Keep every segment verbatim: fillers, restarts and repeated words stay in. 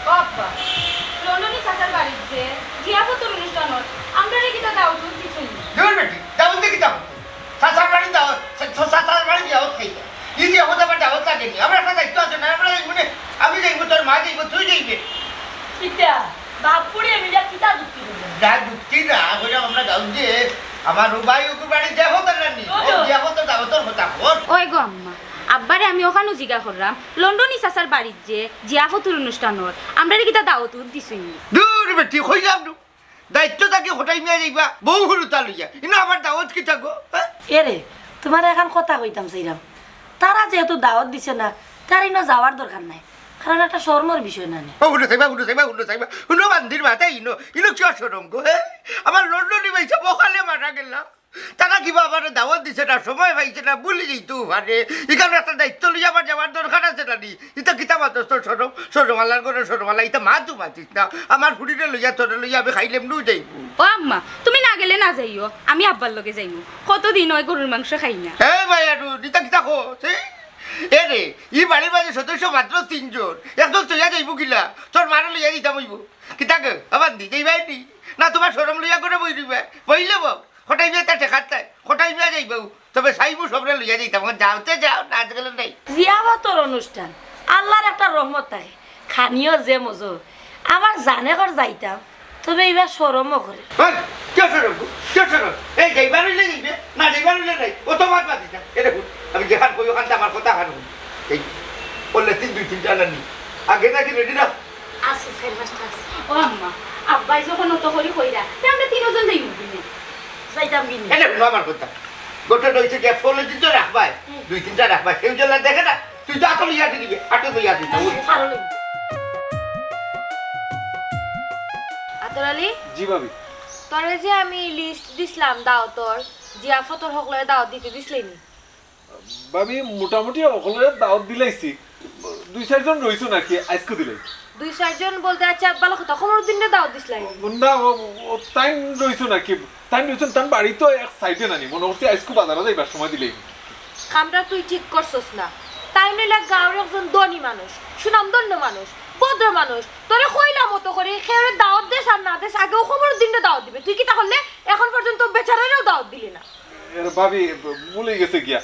ও আব্বা, লন্ডনি চাচার বাড়িত যে জিয়াফতর অনুষ্ঠান অর, আমরারে কিতা দাওয়াত দিছইন নি? দূর বেটি, দাওয়াত দি কিতা করতো? চাচার বাড়ি দাওয়াত, চা-, চা-, চাচার বাড়ি দাওয়াত খাইতা। ই জিয়াফত আবার দাওয়াত লাগে নি? আমার একটা দায়িত্ব আছে না, আমরা যাইমু নে। আমি যাইমু, তোর মা যাইবো, তুই যাইবে। কিতা? বাপ পুড়িয়ে মিলে কিতা যুক্তি করলে? না, যুক্তি না, কইলাম আমরা গাঁও যে আমার ও ভাই ওগুর বাড়ি জিয়াফত আর নানি, ও ওই তো। জিয়াফত দাওয়াতর কথা বল। ওই গো আম্মা, আব্বারে আমি ওখানো জিগা করলাম, লন্ডনি চাচার বাড়িত যে জিয়াফতর অনুষ্ঠান অর, আমরারে কিতা দাওয়াত উদ দিছইন নি? দূর বেটি, কইলাম নু। দায়িত্ব থাকি হটাই মিয়া যাইবা, বউ হুরুতা লইয়া। ইনো আবার দাওয়াত কিতা গো, হ্যাঁ? এরে, তুমারে এখান কথা কইতাম চাইরাম। তারা যেহেতু দাওয়াত দিছে না, তার ইনো যাওয়ার দরকার নাই। কারণ একটা শরমর বিষয় না নি। ও, হুনো চাইবা, হুনো চাইবা, হুনো চাইবা। হুনো বান্দির মাথায় ইনো, ইনো কিয় শরম গো, হ্যাঁ? আমার লন্ডনি ভাইসাব অকালে মারা গেলা। তারা কিবা আমারে দাওয়াত দিছে না, সময় পাইছে না, ভুলি যাইতো পারে। ইখানো একটা দায়িত্ব লইয়া আমার যাওয়ার দরকার আছে না নি? ইতা কিতা মাতস তোর শরম, শরমআলার ঘরে শরমআলা, ইতা মাত মাতিস না। আমার ফুড়িরে লইয়া, তোরে লইয়া আমি খাইলেম নু যাইমু। ও আম্মা, তুমি না গেলে না যাইও, আমি আব্বার লগে যাইমু। কতদিন অয় গরুর মাংস খাই না। এ ভাই আরু, ইতা কিতা কস, এ? এ রে, ই বাড়ির মাঝে সদস্য মাত্র তিনজন, একজন থইয়া যাইবো কিলা? তোর মারে লইয়া যাইতাম অইবো। কিতা গো, আবার দি যাইবায় নি? না তুমার শরম লইয়া করে বই দিবায়? বইলে বউ, কটাই বিয়া তা ঠেকাত নাই, কটাই বিয়া যাইবাউ। তবে চাইমু সবরে লইয়া যাইতাম, এখন যাওতে যাও, না গেলে নাই। জিয়াফতর অনুষ্ঠান, আল্লার একটা রহমত আয়। খানিও যে মজো, আমার জানে কর যাইতাম, তবে ইবার শরমও করে। ওই, কিয় শরম গো? কিয় শরম? এই যাইবার অইলে যাইবে, না যাইবার অইলে নাই। অত মাত মাতিস না। এ দেখো, আমি যেখান কই ওখান আমার কথা হার হই। এই, বললে তিন দুই তিনটা আনি। আগে থাকি রেডি রাখ। আছে, চাইর পাঁচটা আছে। ও আম্মা, আব্বাই যখন অত করি কইরা, তে আমরা তিনজন যাইমু কিনে। যাইতাম কিনে। এ দেখো, আমার কথা। গোটা রইছে গিয়া ফোনে দিতে রাখবায়। হুম। দুই তিনটা রাখবায়। কেউ যেন দেখে না, তুই তো আতো লইয়া দিবি, আতো লইয়া দিবি। আচ্ছা, ভালো লাগবে। আতর আলী? জি ভাবি। তোরে যে আমি লিস্ট দিছলাম দাওয়াতর, জিয়াফতর হকলরে দাওয়াত দিতে দিছলে নি? ভাবি, মোটামুটি হকলরে দাওয়াত দিলাইছি। দুই চাইরজন রইছো নাকি? আইজকু দিলাই। দুই চাইরজন বলতে, আচ্ছা, ভালো কথা, কমরুদ্দিনরে দাওয়াত দিছলায় নি? না, ও, ও, তাইন রইছো নাকি? তাইন রইছইন, তান বাড়ি তো এক সাইডে নানি। মনো করছি আইজকু বাজারো যাইবার সময় দিলাই। কামটা তুই ঠিক করছস না। তাইন অইলা গাঁওর একজন ধনী মানুষ, সুনামধন্য মানুষ, ভদ্র মানুষ। তোরে কইলাম অত করি, কেউরে দাওয়াত দেস আর না দেস, আগেও কমরুদ্দিনরে দাওয়াত দিবে। তুই কিতা করলে? এখন পর্যন্ত বেচারারেও দাওয়াত দিলি না। এরে ভাবি, ভুল অই গেছে গিয়া।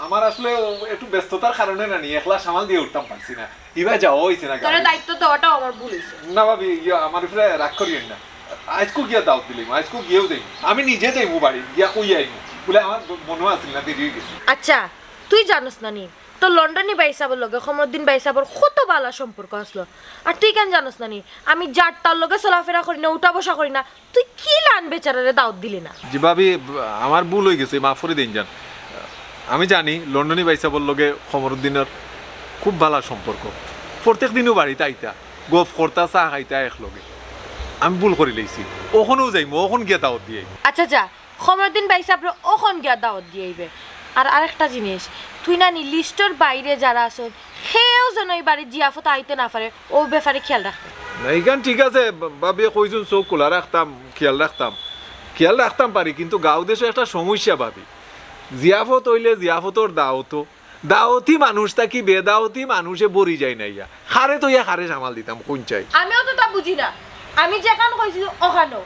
আমার আসলে একটু ব্যস্ততার কারণে নানি, একলা সামাল দিয়া উঠতাম পারছি না। ইবায় যাওয়া অইছে না। তোরে দায়িত্ব দেওয়াটাও আমার ভুল অইছে। না ভাবি, ইয়া, আমার উপরে রাগ করিয়েন না। আইজকু গিয়া দাওয়াত দিলাইমু, আইজকু গিয়াউ যাইমু। আমি নিজে যাইমু বাড়ি, গিয়া কইয়া আইমু। বুলে আমার মনো আছিল না, দেরি অই গেছে। আচ্ছা, তুই জানোস না নি, তোর লন্ডনি ভাইসাবর লগে কমরুদ্দিন ভাইসাবর কত ভালা সম্পর্ক আছলো। আর তুই কেন জানোস না নি, আমি যার তার লগে চলাফেরা করি না, উঠা বসা করি না, তুই কিলান বেচারারে দাওয়াত দিলি না? জি ভাবি, আমার ভুল অই গেছে, মাফ করি দেইন যান। আমি জানি লন্ডনি ভাইসাবর লগে কমরুদ্দিনর খুব ভালা সম্পর্ক, প্রত্যেক দিনউ বাড়িত আইতা, গফ করতা, চা খাইতা একলগে। আমি ভুল করিলাইছি, অখনউ যাইমু, অখন গিয়া দাওয়াত দিয়া আইমু। আচ্ছা যা, কমরুদ্দিন ভাইসাবরে অখন গিয়া দাওয়াত দিয়া আইবে। আর আরেকটা জিনিস, তুই নানি লিস্টর বাইরে যারা আছইন, কেউ যেন ই বাড়িত জিয়াফতো আইতে না পারে, অউ ব্যাপারে খিয়াল রাখবে। না, ইখান ঠিক আছে, বা-, ভাবিয়ে কইছইন চউখ খোলা রাখতাম, খিয়াল রাখতাম। খিয়াল রাখতাম পারি, কিন্তু গাঁও দেশো একটা সমস্যা ভাবি। জিয়াফত অইলে জিয়াফতর দাওয়াতো, দাওয়াতি মানুষ থাকি বেদাওয়াতি মানুষে ভরি যায় না ইয়া। কারে থইয়া কারে সামাল দিতাম, কইন চাই? আমিও তো তা বুঝি না। আমি যেখান কইছি অখানউ।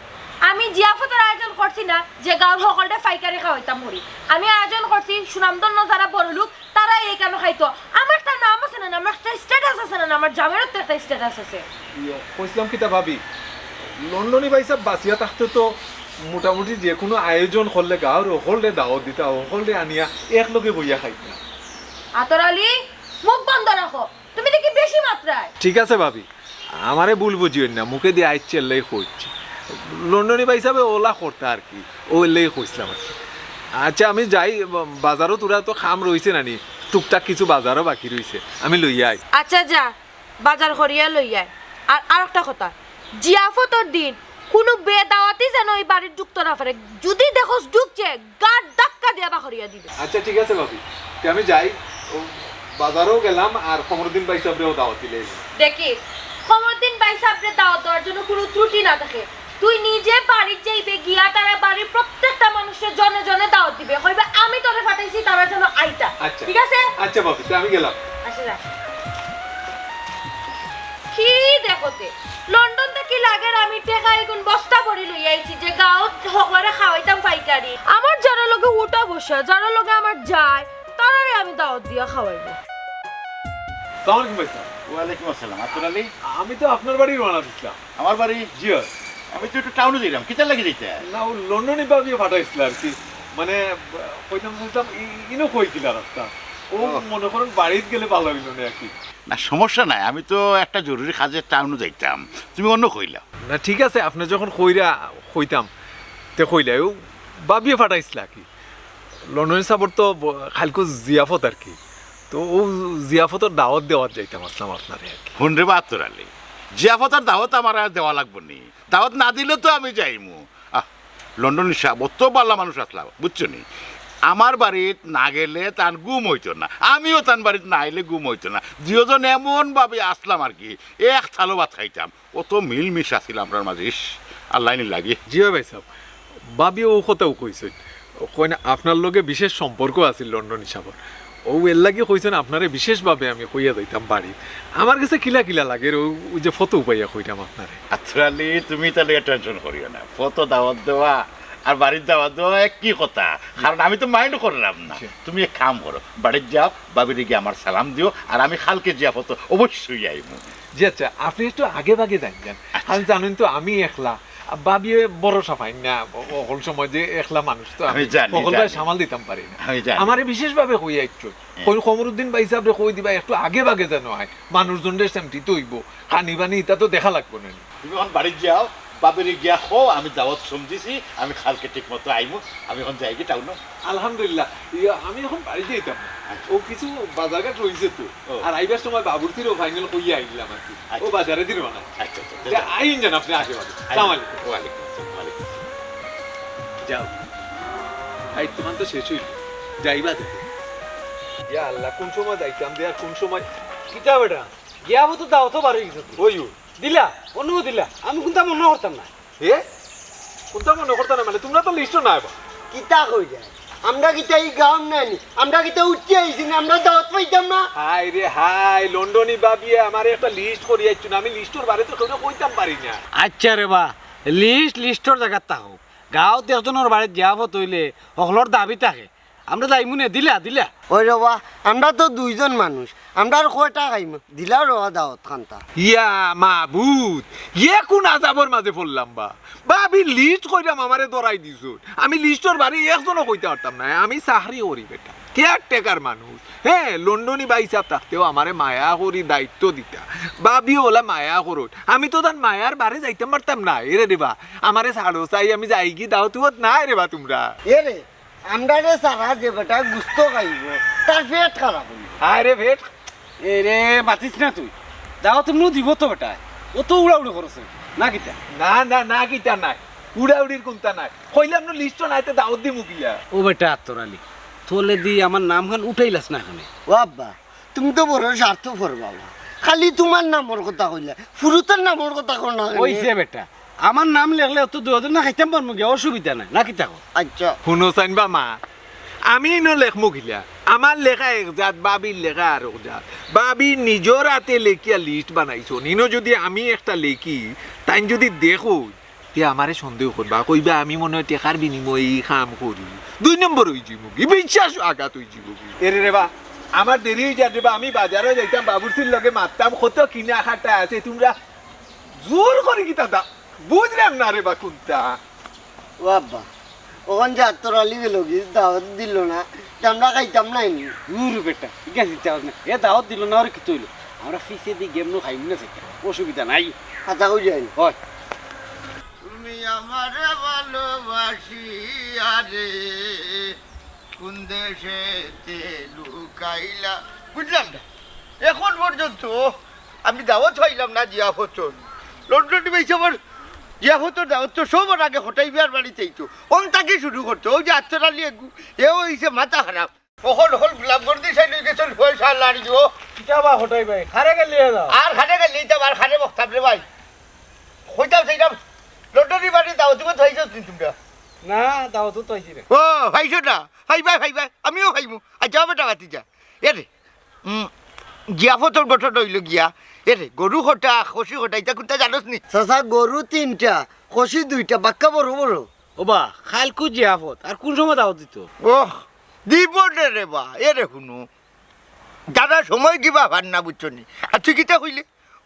আমি জিয়াফতর আয়োজন করছি না যে গাঁওর হকলরে পাইকারি খাওয়াইতাম করি। আমি আয়োজন করছি সুনামধন্য যারা বড়লোক, তারা এইখানো খাইতো। আমার একটা নাম আছে না, আমার একটা স্ট্যাটাস আছে না, আমার জামাইরও তো একটা স্ট্যাটাস আছে। ইয়ো, কইছিলাম কিতা ভাবি, লন্ডনি ভাইসাব বাঁচিয়া থাকতে তো মোটামুটি যেকুনু আয়োজন করলে গাঁওর হকলরে দাওয়াত দিতা, হকলরে আনিয়া একলগে বইয়া খাইতা। আতর আলী, মুখ বন্ধ রাখো। তুমি দেখি বেশি মাতরায়। ঠিক আছে ভাবি, আমারে ভুল বুঝিয়েন না, মুখেদি আইচ্ছে এল্লাই কইছি। লন্ডনি ভাইসাবে অলা করতা আর কি, অউ এল্লাই কইছিলাম আর কি। আচ্ছা, আমি যাই, বা-, বাজারো থুড়া তো কাম রইছে নানি, টুকটাক কিছু বাজারও বাকি রইছে, আমি লইয়া আই। আচ্ছা যা, বাজার করিয়া লইয়া আয়। আর, আর একটা কথা, জিয়াফতর দিন কুনু বেদাওয়াতি যেন ই বাড়িত ঢুকতো না পারে। যুদি দেখোস ঢুকছে, গাট ধাক্কা দিয়া বার করিয়া দিবে। আচ্ছা, ঠিক আছে ভাবি, তে আমি যাই, অউ বাজারও গেলাম আর কমরুদ্দিন ভাইসাবরেও দাওয়াত দিলে। দেখিস, কমরুদ্দিন ভাইসাবরে দাওয়াত দেওয়ার যেন কুনু ত্রুটি না থাকে। তুই নিজে বাড়িত যাইবে, গিয়া তারা বাড়ির প্রত্যেকটা মানুষরে জনে জনে দাওয়াত দিবে, কইবে আমি তোরে পাঠাইছি, তারা যেন আইতা। আচ্ছা। ঠিক আছে? আচ্ছা ভাবি, তে আমি গেলাম। আচ্ছা যা। কি দেখো লই আইছি যে গাঁওত হকলরে খাওয়াইতাম পাইকারি। আমার যারার লগে উঠা বসা, যারার লগে আমার যায়, তারারে আমি দাওয়াত দিয়া খাওয়াইমু। সালাম আলাইকুম ভাই সাহেব। ওয়ালাইকুম আসসালাম। আতর আলী, আমি তো আপনার বাড়ি রওনা দিছিলাম। আমার বাড়ি? জি অয়। আমি তো একটু টাউনে যাইরাম। কিতার লাগি যাইতা? না, ও লন্ডনি ভাবিয়ে পাঠাইছিল আর কি। মানে, কইতাম চাইতাম, ই- ইনো কই কিলা রাস্তা। ও ও। মনে করেন বাড়িত গেলে ভালা অইলো না আর কি। না, সমস্যা নাই, আমি তো একটা জরুরি কাজে টাউনে যাইতাম, তুমি অন্য কইলা। না, ঠিক আছে, আপনে যখন কইরা কইতাম, তে কইলাই, ও ভাবিয়ে পাঠাইছিলা কি? লন্ডনি সাবর তো ব- কাইলকু জিয়াফত আর কি। তো ও জিয়াফতর দাওয়াত দেওয়াত যাইতাম আসলাম আপনারে আর কি। হুন রে বা আতর আলী, জিয়াফতর দাওয়াত আমার আর দেওয়া লাগবো নি, দাওয়াত না দিলে তো আমি যাইমু। আহ, লন্ডনি সাব অত ভালা মানুষ আসলা, বুঝছো নি? আমার বাড়িত না গেলে তান ঘুম অইতো না, আমিও তান বাড়িত না আইলে ঘুম অইতো না। দুইজন এমন ভাবে আসলাম আর কি, এক থালো ভাত খাইতাম, অত মিলমিশ আছিল আমরার মাঝে। ইস, আল্লায় নি লাগি। জি অয় ভাই সাব, ভাবিয়ে ও কথাও কইছইন। কইন আপনার লগে বিশেষ সম্পর্ক আছিল লন্ডনি সাবর। ও এর লাগি কইছইন আপনারে বিশেষভাবে আমি কইয়া যাইতাম বাড়ি। আমার গেছে কিলা কিলা লাগের, ও ওই যে ফটো পাইয়া কইরাম আপনারে। আতর আলী, তুমি তাইলে টেনশন করিও না, ফটো দাওয়াত দেওয়া আর বাড়িত দাওয়াত দেওয়া একই কথা, কারণ আমি তো মাইন্ড করলাম না। তুমি এক কাম করো, বাড়িত যাও, ভাবিরে গিয়া আমার সালাম দিও, আর আমি কাইলকে জিয়াফতো অবশ্যই আইমু। জি আচ্ছা, আপনে একটু আগে ভাগে যাইন যান। কারণ জানইন তো আমি একলা, আর ভাবিয়ে ভরসা পাইন না, ও- হকল সময় যে একলা মানুষ তো আমি আমি জানি, হকল ভাই জানি। সামাল দিতাম পারি না। আমি জানি। আমারে বিশেষভাবে কইয়া আইছইন। কই কমরুদ্দিন ভাই সাবরে কই দিবা একটু আগে ভাগে যেন আয়, মানুষজনরে শান্তিতে অইবো, খানি বানি ইতা তো দেখা লাগবো না নি। তুমি এখন বাড়িত যাও, ভাবিরে গিয়া কও আমি দাওয়াত সমঝিছি, আমি কাইলকে ঠিক মতো আইমু। আমি এখন যাইগি টাউনো। আলহামদুলিল্লাহ, ইয়া, আমি এখন বাড়ি যাইতাম না। ও কিছু বাজারঘাট রইছে তো, ও। আর আইবার সময় বাবুর্চিরেও ফাইনাল কইয়া আইলাম আর কি। ও আচ্ছা। বাজারে দিল না। আচ্ছা, আচ্ছা, আচ্ছা, যা, যাও। আইন যান আপনে আগে ভাগে। সালাম আলাইকুম। ওয়ালাইকুম আসসালাম, ওয়ালাইকুম আসসালাম। যাও। ভাই, তোমার তো শেষ অইল। যাইবা দেখো। ইয়া আল্লাহ, কোন সময় যাইতাম দে আর কোন সময়। কিতা বেটা? গিয়া মতো দাও তো বার অই গেছে। ওই ও। দিলা, অন্য দিলা। আমি কুনতা মনো করতাম না। এ? কুনতা মনো করতাম না মানে? তুমরা তো লিস্টো নাই বা। কিতা কইরা? আমরা কিতা ই গাউর নায় নি? আমরা কিতা উঠি আইছি না? আমরা দাওয়াত পাইতাম না? হায় রে হায়, লন্ডনি ভাবিয়ে আমারে একটা লিস্ট করি আইছইন। আমি লিস্টর বারে তো কেউরে কইতাম পারি না। আচ্ছা রে বা, লিস্ট লিস্টর জাগাত থাকউক। গাউত একজনর বাড়িত জিয়াফত অইলে হকলর দাবি থাকে। আমরা যাইমু নে, দিলা, দিলা। ওই রে বা, আমরা তো দুইজন মানুষ, আমরা আর কয়টা খাইমু? দিলাও রে বা দাওয়াত খানতা। ইয়া মাবুদ, ইয়ে কোন আজাবর মাঝে পড়লাম বা? ভাবি লিস্ট কইরাম আমারে ধরাই দিছইন। আমি লিস্টর বারে একজনও কইতা পারতাম না। আমি চাকরি করি বেটা, কেয়ারটেকার মানুষ। হ্যাঁ, লন্ডনি ভাই সাব থাকতেও আমারে মায়া করি দায়িত্ব দিতা। ভাবিও অলা মায়া করইন। আমি তো তান মায়ার বারে যাইতাম পারতাম না। এরে রে বা, আমারে ছাড়ো চাই, আমি যাইগি দাওয়াত উয়াত নাই রে বা তুমরা। এ রে, আমরারে সারা যে বেটা গুস্ত খাইবো, তার পেট খারাপ অইবো। আরে পেট এ রে, মাতিস না তুই। দাওয়াত এমনেও দিবো তো বেটায়। অত উড়াউড়ি করছে। না কিতা? না, না, না, কিতা নাই। উড়াউড়ির কুনতা নাই। কইলাম না লিস্টো নাই, তে দাওয়াত দিমু কিলা? ও বেটা আতর আলী, তলেদি আমার নামখান উঠাইলাস না কেনে? ও আব্বা, তুমি তো বড় স্বার্থপর বাবা। খালি তুমার নামর কথা কইলা, ফুরুতর নামর কথা কও না কেনে? অইছে বেটা, আমার নাম লেখলে অত দুইজন না খাইতাম পারমু গিয়া, অসুবিধা নাই, না কিতা কও? আচ্ছা। হুনো চাইন বা মা, আমি ইনো লেখমু কিলা? আমার লেখা এক জাত, ভাবির লেখা আরক জাত। ভাবি নিজর আতে লেখিয়া লিস্ট বানাইছইন, ইনো যুদি আমি একটা লেখি, তাইন যুদি দেখইন, তে আমারে সন্দেহ করবা, কইবা আমি মনে অয় টেকার বিনিময়ে ই কাম করি। দুই নম্বর অইযিমুগি, বিশ্বাস আঘাত অইযিমুগি। এরে রে বা, আমার দেরি অইযার রে বা, আমি বাজারো যাইতাম, বাবুর্চির লগে মাততাম, কত কিনা কাটা আছে, তুমরা জোর করি কিতা দা-, বুঝলাম না রে বা কুনতা। ও আব্বা, অখন যে আতর আলী গেলগি, দাওয়াত দিলো না, তে আমরা খাইতাম নায় নি। হুরু বেটা, ঠিক আছে, চিন্তা করিস না। এ দাওয়াত দিলো না, ওরে কিতা অইলো? আমরা পিছেদি গেমনো খাইমু না চাইতাম, অসুবিধা নাই। হাছা কইরায় নি। অয়। তুমি আমারে ভালোবাসিয়া রে কোন দেশেতে লুকাইলা? বুঝলাম না, এখন পর্যন্ত আমি দাওয়াত পাইলাম না জিয়াফতর। লন্ডনি ভাই সাবর জিয়াফতর দাওয়াত তো সবর আগে কটাই ভাইর বাড়িত অইতো, অন থাকি শুরু করতো। অউ যে আতর আলী এগু, এও অইছে মাথা খারাপ। অখন অখন গোলাপগঞ্জ দি সাইড অই গেছইন, পয়সা লাড়ি দিব। কিতা বা কটাই ভাই, কারে গাইল্লাইতা? আর কারে গাইল্লাইতাম, আর কারে বকতাম রে ভাই। কইতাম চাইরাম, লন্ডনি বাড়ি দাওয়াত দিবো, পাইছো নি তুমরা? না, দাওয়াত তো পাইছি না। ও, পাইছো না? পাইবায়, পাইবায়, আমিও পাইমু। আর যাও বেটা, বাতি যা। এ রে, উম, জিয়াফতর গঠন অইলো গিয়া, এরে, গরু কটা, খসি কটা, ইতা কুনটা জানোস নি? চাচা, গরু তিনটা, খসি দুইটা, বাক্কা বড় বড়। ওবা, কাইলকু জিয়াফত, আর কুন সময় দাওয়াত দিতো? ওহ, দিব নে রে বা, এরে হুনো। দাদা সময় কিবা পার না, বুঝছো নি? আর তুই কিতা কইলে?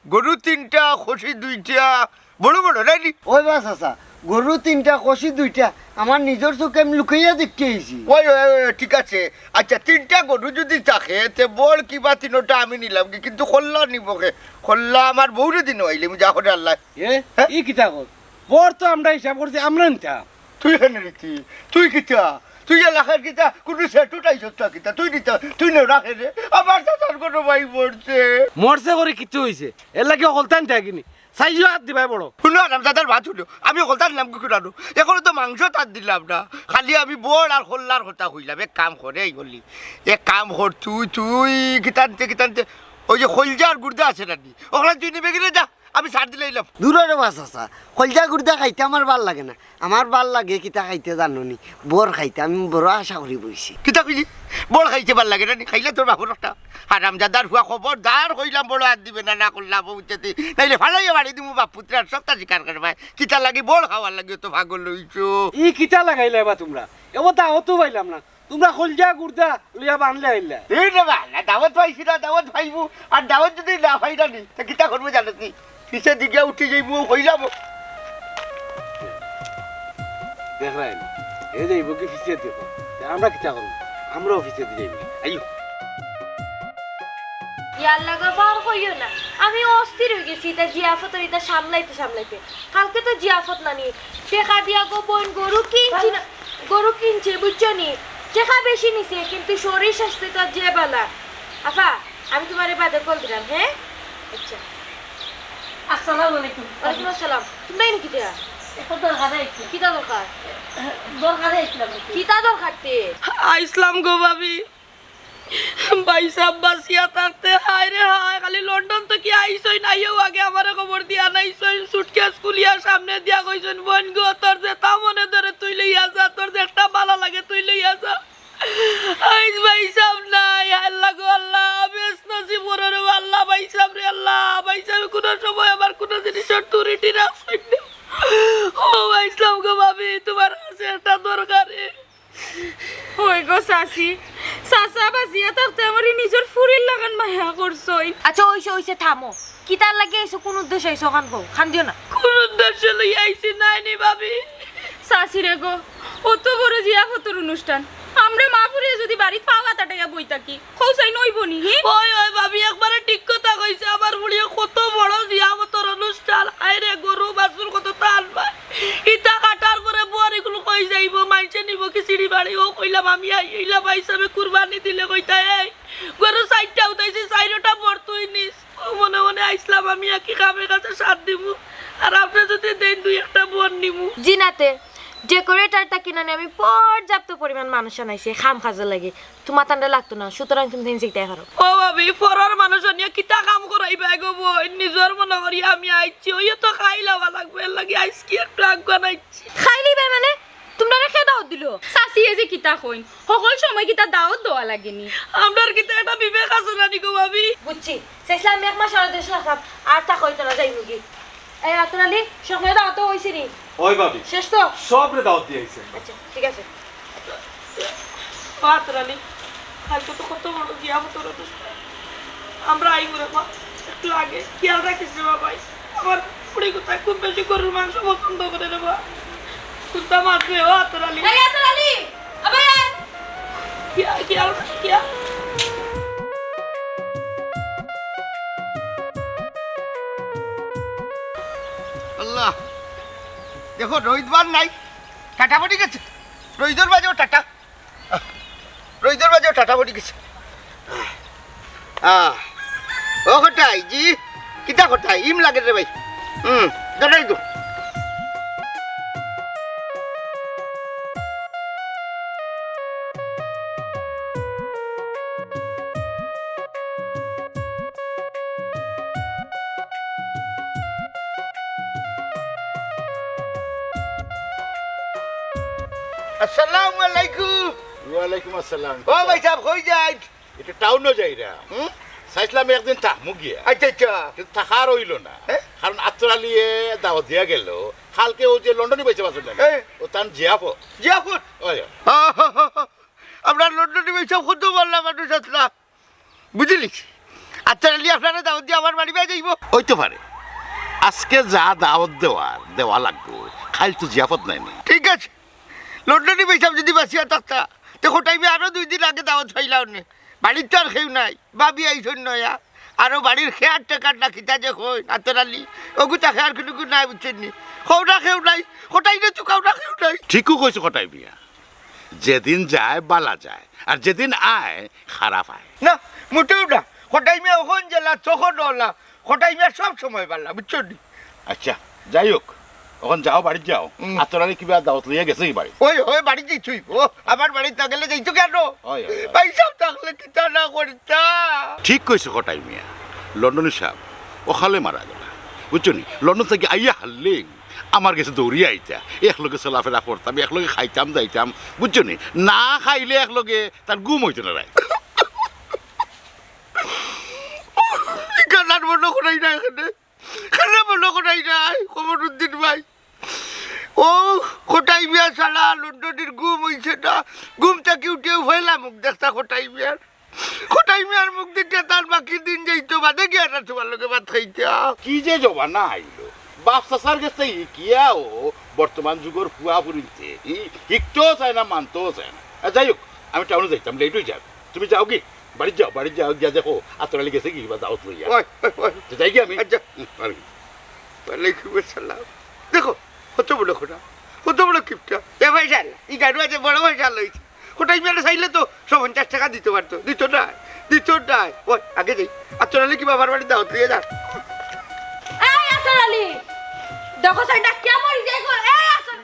গরু তিনটা, খসি দুইটা, বড় বড়, নায় নি? ওই বা চাচা, গরু তিনটা, খসি দুইটা, আমার নিজর চউখে আমি লুকাইয়া দেখিয়া আইছি। ওই, ওই, ওই, ঠিক আছে। আচ্ছা, তিনটা গরু যুদি থাকে, তে বড় কিবা তিনোটা আমি নিলাম কি, কিন্তু কল্লা নিবো কে? কল্লা আমার বউরে দিন আইলে, আমি যা করে আল্লাহ। এ? হ্যাঁ? ই কিতা কর? বড় তো আমরা হিসাব করছি, আমরা নিতাম। তুই কেনে নিতি? তুই কিতা? তুই এলাকার কিতা? কুনু সেটু টাইছত না কিতা? তুই নিতা, তুই নেওরা কেনে? আমার চাচার কুনু ভাই মরছে। মরছে করি কিতা অইছে? এর লাগি হকলতা নিতা কিনি? চাইও হাত দিবায় বড়। হুনো, হারামজাদার মাত হুনো। আমি হকলতা নিলাম কি কুরানো? এখনো তো মাংস তার দিলাম না। খালি আমি বড় আর কল্লার কথা কইলাম। এক কাম কর, এই বলি। এক কাম কর, তুই, তুই কিতা নিতে, কিতা নিতে, ওই যে কইলজা আর গুর্দা আছে না নি? ওখানে তুই নিবে কিনে যা। আমি ছাড় দিলে আইলাম। দূর রে বা চাচা, কইলজা গুর্দা খাইতে আমার ভালা লাগে না। আমার ভালা লাগে কিতা খাইতে জানো নি? বড় খাইতে। আমি বড় আশা করি বইছি। কিতা কইলি? বড় খাইতে ভালা লাগে না নি? খাইলে তোর বাপর একটা হারামজাদার ফুয়া, খবরদার কইলাম বড় হাত দিবে না, না করলে আবু বুঝতে। নাইলে ফালাইয়া বাড়ি দিমু বাপ পুত্রে আর সবটা স্বীকার করবায়। কিতা লাগি বড় খাওয়ার লাগি তো পাগল অইছো? ই কিতা লাগাইলা এবার তোমরা? এবার দাওয়াতও পাইলাম না। তোমরা কইলজা গুর্দা লইয়া বানলে আইলা। এই রে বা, না দাওয়াত পাইছি না, দাওয়াত পাইবো। আর দাওয়াত যুদি না পাই না নি, তা কিতা করবো জানোস নি? পিছে দিকে উঠি যাইবো, কইলাম। দেখরায় নি, এ যাইবো কি পিছে দেখো। তে আমরা কিতা করবো? আমরাও পিছে দি যাইবো। আইও। ইয়াল্লা গো, ফার কইও না। আমি অস্থির অই গেছি, ইতা জিয়াফতর ইতা সামলাইতে সামলাইতে। কালকে তো জিয়াফত নানি, টেকা দিয়া গো বইন গরু কিনছি না, গরু কিনছে, বুঝছো নি? টেকা বেশি নিছে, কিন্তু শরীর স্বাস্থ্যটা যে বালা। আফা, আমি তোমারে বাদে কল দিলাম, হ্যাঁ? আচ্ছা। আসসালামু আলাইকুম। ওয়ালাইকুম আসসালাম। তোমরা এনে কিতা? একটা দরকারে আইছি। কিতা দরকার? দরকারে আইছিলাম আর কি। কিতা দরকার তে? আইসলাম গো ভাবি। ভাইসাব বাঁচিয়া থাকতে হায় রে হায়, খালি লন্ডন থাকি আইছইন, আইয়াউ আগে আমারে খবর দিয়া নাইছইন। সুটকেস খুলিয়া সামনে দিয়া কইছইন, "বইন গো, তোর যেতা মনে ধরে তুই লইয়া যা, তোর যেটা বালা লাগে তুই লইয়া যা।" আইজ ভাইসাব নাই, আল্লাহ গো আল্লাহ, বেশ নসিব করো রে আল্লাহ, ভাইসাব রে আল্লাহ, ভাইসাব কুনু সময় আমার কুনু জিনিসর ত্রুটি রাখছইন না। ও ভাইসাব গো ভাবি, তোমার কাছে একটা দরকারে। ওই গো চাচি, চাচা বাঁচিয়া থাকতে আমারে নিজর ফুরির লাখান মায়া করছইন। আচ্ছা, অইছে, অইছে, থামো। কিতার লাগি আইছো, কুন উদ্দেশ্যে আইছো, অখান কও, কান্দিও না। কুন উদ্দেশ্য লইয়া আইছি নায় নি ভাবি? চাচি রে গো, অত বড় জিয়াফতর অনুষ্ঠান, আমরা মা ফুরিয়ে যুদি বাড়িত পাও আত আটাইয়া বই থাকি, কও চাইন অইবো নি, হি? ওই, ওই ভাবি, একবারে ঠিক কথা কইছে আমার ফুরিয়ে, কত বড় জিয়াফতর অনুষ্ঠান, হায় রে, গরু বাছুর কততা আনবা। ইতা কাটার পরে বর ইগুন কই যাইবো, মাইনষে নিবো খিচুড়ি বাড়ি। ও কইলাম আমি আই, ইলা ভাইসাবে কুরবানি দিলে কইতা, "এই গরু চাইরটা উঠাইছি, চাইরোটা বর তুই নিস।" ও মনে মনে আইসলাম আমি একই কামে কাজে সাথ দিমু, আর আপনে যুদি দেইন দুই একটা বর নিমু। জি না তে, decorator তা কিনা নি আমি পর্যাপ্ত পরিমাণ মানুষ আনাইছি কাম কাজর লাগি। তুমার তানরে লাগতো না, সুতরাং তুমি তাইন যাইতায় পারো। ও ভাবি, পরর মানুষ আনিয়া কিতা কাম করাইবায় গো বইন? নিজর মনো করি আমি আইছি, অইও তো খাইলাওয়া লাগবো, এরলাগি আইজকি একটু আগুয়ান আইছি। খাইলিবায় মানে? তুমরারে কে দাওয়াত দিলো? চাচিয়ে যে কিতা কইন, হকল সময় কিতা দাওয়াত দেওয়া লাগে নি? আমরার কিতা একটা বিবেক আছে না নি গো ভাবি? বুঝছি, চাইছিলাম এক মাস আরো দেশো থাকতাম, আর থাকা অইতো না, যাইমুগি। এই আতর আলী, সকলর দাওয়াত তো অইছে নি? অয় ভাবি। শেষ তো? সবরে দাওয়াত দিয়া আইছি। আচ্ছা, ঠিক আছে। ও আতর আলী, কাইলকে তো কত বড় জিয়াফতর অনুষ্ঠান। আমরা আইমু রে বা, একটু আগে। খিয়াল রাখিস রে বা ভাই। আমার ফুড়ি কুন্তা খুব বেশি গরুর মাংস পছন্দ করে রে বা। কুন্তা মারবে ও আতর আলী। এই আতর আলী, আবার আয়। খিয়া-, খিয়াল রাখিস, খিয়াল। আল্লাহ, দেখো, রইদ বার নাই, টাটা পড়ি গেছে, রইদর বাজেও টাটা, রইদর বাজেও টাটা পড়ি গেছে। আহ, ও কটাই জি, কিতা কটাই, ইম লাগে রে ভাই। হুম, দৌড়াই তো। আসসালামু আলাইকুম। ওয়ালাইকুম আসসালাম। ও ভাই সাহেব, কই যাইন? একটু টাউনো যাইরাম। হুম? চাইছিলাম একদিন থাকমু গিয়া। আচ্ছা, আচ্ছা। কিন্তু থাকা আর অইলো না। হ্যাঁ? কারণ আতর আলীয়ে দাওয়াত দিয়া গেল, কালকে অউ যে লন্ডনি ভাইসাব আছইন না, হ্যাঁ। অউ তান জিয়াফত। জিয়াফত? অয়, অয়। আমরার লন্ডনি ভাইসাব কত ভালা মানুষ আছলা। বুঝিলিছি। আতর আলী আপনারে দাওয়াত দিয়া আমার বাড়ি বায় যাইবো। অইতো পারে। আজকে যা দাওয়াত দেওয়ার, দেওয়া লাগবো। কাইল তো জিয়াফত নায়নি। ঠিক আছে। লন্ডনি ভাইসাব যুদি বাঁচিয়া থাকতা, তে কটাই মিয়া আরো দুই দিন আগে দাওয়াত পাইলা অনে। বাড়িত তো আর কেউ নাই, ভাবি আইছইন নয়া। আরো বাড়ির কেয়ারটেকার না কিতা যে কইন, আতর আলী। অগু তাকে আর কুনুগু নাই, বুঝছইন নি? কও না কেউ নাই, কটাই না চুকাও না কেউ নাই। ঠিকউ কইছো কটাই মিয়া। যেদিন যায় বালা যায়, আর যেদিন আয় খারাপ আয়। না, মোটেও না। কটাই মিয়া অখন যেলা, তখন অলা। কটাই মিয়া সব সময় বালা, বুঝছো নি? আচ্ছা, যাই হোক, অখন যাও, বাড়িত যাও। হুম। আতর আলী কিবা দাওয়াত লইয়া গেছে কি বাড়িত? ওই, ওই, বাড়িত যাইতই। ও, আমার বাড়িত না গেলে যাইতো কেনে? ওই, ওই, ওই। ভাইসাব থাকলে কিতা না করতা? ঠিক কইছো কটাই মিয়া। লন্ডনি সাব অকালে মারা গেলা, বুঝছো নি? লন্ডন থাকি আইয়া হারলে আমার গেছে দৌড়িয়া আইতা, একলগে চলাফেরা করতাম, একলগে খাইতাম যাইতাম, বুঝছো নি? না খাইলে একলগে তার ঘুম অইতো না রাইত। কান্নার মনো করাই না এখানে, কান্নার মনো করাই নাই, কমরুদ্দিন ভাই। ও, কটাই মিয়া ছাড়া লন্ডনির ঘুম অইছে না, ঘুম থাকি উঠিয়াউ পয়লা মুখ দেখতা কটাই মিয়ার। কটাই মিয়ার মুখ দেখিয়া তার বাকি দিন যাইতো, বাদে গিয়া না তুমার লগে ভাত খাইতা। কি যে জমানা আইলো, বাপ চাচার গেছ থাকি হিকিয়াও বর্তমান যুগর ফুয়া ফুরিন্তে, ই, হিকতেও চায় না, মানতেও চায় না। আর যাই হোক, আমি টাউনো যাইতাম, লেট অই যার। তুমি যাওগি, বাড়িত যাও, বাড়িত যাও, গিয়া দেখো আতর আলী গেছে কি বা দাওয়াত লইয়া। ওই, ওই, ওই। তো যাইগি আমি? আচ্ছা। হুম, আর কি? ওয়ালাইকুম আসসালাম। দেখো, কত বড় খোটা, কত বড় কিপটা। এ ভাইসাব, ই গাড়ু আছে বড় ভাইসাব লইছে। কটাই মিয়ারে চাইলে তো সব পঞ্চাশ টেকা দিতো পারতো, দিতো নায়, দিতো নায়। ওই, আগে যাই। আতর আলী কিবা আমার বাড়িত দাওয়াত লইয়া যার। এই আতর আলী, দেখো সাইডটা কেমন যে গো, এই আতর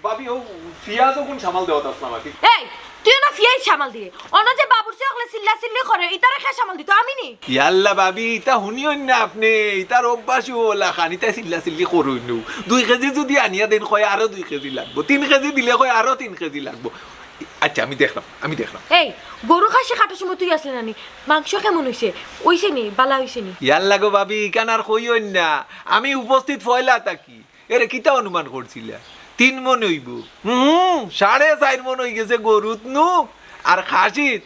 ভাবি, অউ পিয়াজ অগুন সামাল দেওয়াত আছলাম আর কি। এই, তুইও না পিয়াজ সামাল দিরে। অনো যে বাবুর্চি অকলে চিল্লা চিল্লি করে, ইতারে কে সামাল দিতো, আমি নি? ইয়াল্লা ভাবি, ইতা হুনিয়ইন না আপনে, ইতার অভ্যাসউ অলাখান, ইতা চিল্লা চিল্লি করইন নু। দুই কেজি যুদি আনিয়া দেইন, কয় আরো দুই কেজি লাগবো, তিন কেজি দিলে কয় আরো তিন কেজি লাগবো। আচ্ছা, আমি দেখরাম, আমি দেখরাম। এই, গরু খাসি কাটার সময় তুই আছলে না নি? মাংস কেমন অইছে? অইছে নি? বালা অইছে নি? ইয়াল্লা গো ভাবি, ইখান আর কইয়ইন না, আমি উপস্থিত পয়লা থাকি। এরে কিতা অনুমান করছিলা? তিন মণ অইবো। হুম, সাড়ে চাইর মণ অইগেছে গরুত নু, আর খাসিত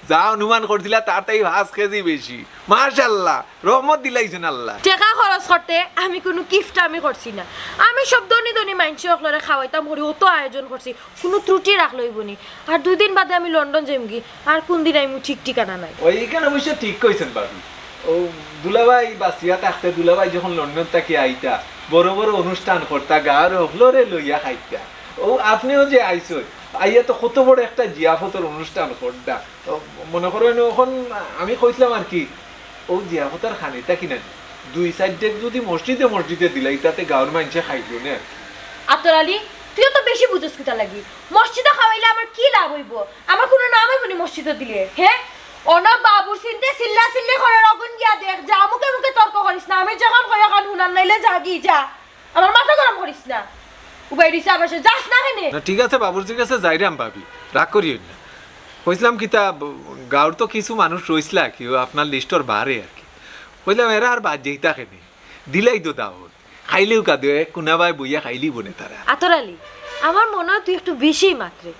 যা অনুমান করছিলা তার তাই পাঁচ কেজি বেশি। মাশাআল্লাহ, রহমত দিলাইছইন আল্লায়। টেকা খরচ করতে আমি কুনু কিপটামি করছি না। আমি সব ধনী ধনী মাইনষে অকলরে খাওয়াইতাম করি অত আয়োজন করছি, কুনু ত্রুটি রাখলে অইবো নি। আর দুই দিন বাদে আমি লন্ডন যাইমুগি, আর কুন দিন আইমু ঠিক ঠিকানা নাই। ওই, ইখান অবশ্য ঠিক কইছইন ভাবি। অউ দুলাভাই বাঁচিয়া থাকতে, দুলাভাই যখন লন্ডন থাকি আইতা, বড় বড় অনুষ্ঠান করতা, গাঁওর হকলরে লইয়া খাইতা। অউ আপনেও যে আইছইন, আইয়া তো কত বড় একটা জিয়াফতর অনুষ্ঠান করতা। তো মনো করইন অখন আমি কইছলাম আর কি, অউ জিয়াফতর খানিটা কিনা দুই চাইর ডেগ যুদি মসজিদে মসজিদে দিলাইতা তে গাঁওর মাইনষে খাইলো নে। আতর আলী, তুইও তো বেশি বুঝস কিতা লাগি? মসজিদো খাওয়াইলে আমার কি লাভ অইবো? আমার কুনু নাম অইবো নি মসজিদো দিলে, হে? অনো বাবুর্চিন্তে চিল্লা চিল্লি করের, অগুন গিয়া দেখ, যা মুখে মুখে তর্ক করিস না, আমি যখন কই অখন হুনার নাইলে যাগি, যা। আমার মাথা গরম করিস না। উবাই রইছে আমার সাথে, যাস না কেনে? না, ঠিক আছে, বাবুর্চির গেছে যাইরাম ভাবি, রাগ করিয়ইন না। কইছলাম কিতা, ব-, গাঁওর তো কিছু মানুষ রইছলা কি, অউ আপনার লিস্টর বারে আর কি। কইলাম এরা আর বাদ যাইতা কেনে, দিলাই তো দাওয়াত। খাইলেউ কাঁদে, এক কুনাবায় বইয়া খাইলি বনে তারা। আতর আলী, আমার মনো অয় তুই একটু বেশিউ মাতরে।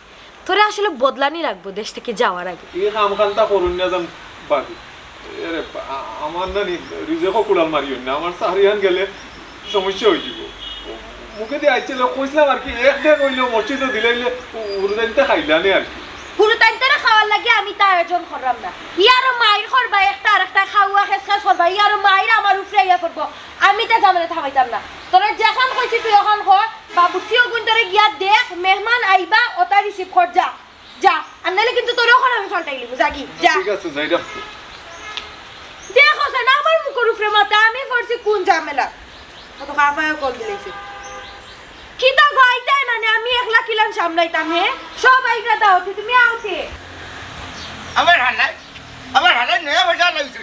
তোরে আসলে বদলানি লাগবো দেশ থাকি যাওয়ার আগে। ই কাম কান্তা করইন না যেন ভাবি। এরে, আ-, আমার না নি রিজেকো কুড়াল মারিয়ইন না, আমার চাকরিহান গেলে সমস্যা অইযিবো। মুখেদি আইছিল, কইছলাম আর কি, এক ডেগ অইলেও মসজিদো দিলাইলে উ-, হুরুতাইন্তে খাইলা নে আর কি। হুরুতাইন্তরে খাওয়ার লাগি আমি তা আয়োজন কররাম না। ই আরো মাইর করবা, একটা আরেকটা খাওয়া খেস খেস করবা, ই আরো মাইর আমার উপরে আইয়া পড়বো। আমি তা ঝামেলা থামাইতাম না। তোরে যেখান কইছি তুই অখান কর, বাবুর্চি অগুইন্তরে গিয়া দেখ, মেহমান আইবা, অতা রিসিভ কর, যা, যা। আর নাইলে কিন্তু তোরে অখান আমি ফাল্টাইলিমু, যাগি, যা। ঠিক আছে, যাইরাম। দেখো সে না আমার মুখর উপরে মাথা, আমি পড়ছি কুন ঝামেলা। কত খাফায় কল দিলাইছে। কিতা গো, আইতায় না নে, আমি একলা কিলান সামলাইতাম, হে? সব আইগা দাওয়াতি, তুমি আওতে। আমার হালাই, আমার হালাই নয়া পয়সা লাইছে।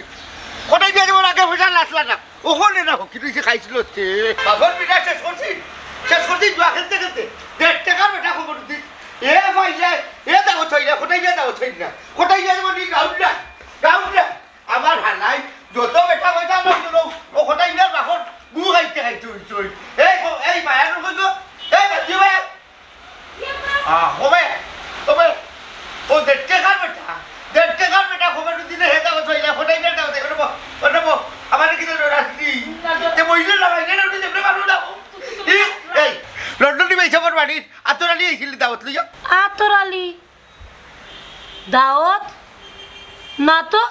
কটাই দিয়া যাইবার আগে পয়সা লাসলা না। অখন না হকি তুই খাইছিল তে। বাপর পিঠা শেষ করছি, শেষ করছি জুয়া খেলতে খেলতে। দেড় টেকার বেটা খবর দিস। এ ভাই রে, এ দাও থইলা, কটাই দিয়া দাও থইলা। কটাই দিয়া যাইবার নি গাউন্ডা, গাউন্ডা। আমার হালাই যত বেটা কইতা আমার জন্য, ও কটাই মিয়ার বাপর গু খাইতে খাইতে হইছে। এই ও, এই মায়া নু কইতো, এই বাচ্চি ভাই। আহ, ও ভাই, ও ভাই, ও দেড় টাকার বেটা, দেড় টাকার বেটা খবর দিলে হে দাও তো, ইলা কটাই মিয়ার দাও, দেখো, দেখো, দেখো, আমার কি তো রাখছি। তে বইলে না ভাই, এটা উঠে দেখতে পারো না। এই, এই, লন্ডনি ভাই সবার বাড়ির আতর আলী আইছিল দাওয়াত লইয়া। আতর আলী? দাওয়াত? না তো,